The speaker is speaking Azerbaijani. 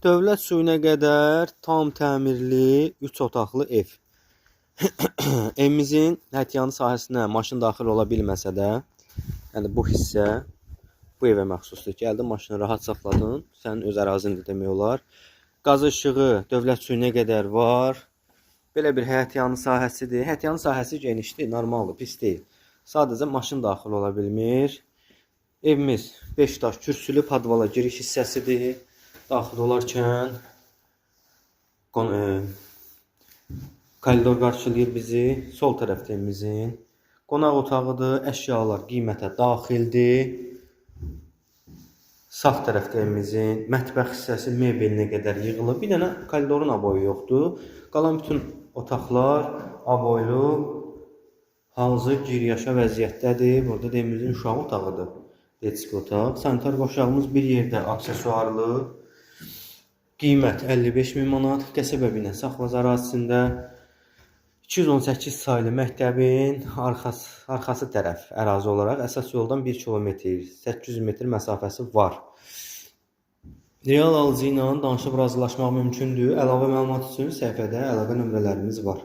Dövlət suyuna qədər tam təmirli 3 otaqlı ev. Evimizin həyətyanı sahəsinə maşın daxil ola bilməsə də, yəni bu hissə bu evə məxsusdur. Gəldin, maşını rahat saxladın, sənin öz ərazindir demək olar. Qaz işığı, dövlət suyuna qədər var. Belə bir həyətyanı sahəsidir. Həyətyanı sahəsi genişdir, normaldır, pis deyil. Sadəcə maşın daxil ola bilmir. Evimiz 5 daş kürsülü, podvala giriş hissəsidir. Daxil olarkən koridor qarşılayır bizi. Sol tərəfdə evimizin qonaq otağıdır. Əşyalar qiymətə daxildir. Sağ tərəfdə evimizin mətbəx hissəsi mebelinə qədər yığılıb. Bir dənə koridorun aboyu yoxdur. Qalan bütün otaqlar aboylu, hazır gir yaşa vəziyyətdədir. Burada da evimizin uşaq otağıdır. Detski otaq. Sanitar qovşağımız bir yerdə aksesuarlı. Qiymət 55 min manat. Qəsəbə Binə Saxlaz ərazisində 218 saylı məktəbin arxası tərəf ərazi olaraq əsas yoldan 1 kilometr 800 metr məsafəsi var. Real alıcı ilə danışıb razılaşmaq mümkündür. Əlavə məlumat üçün səhifədə əlaqə nömrələrimiz var.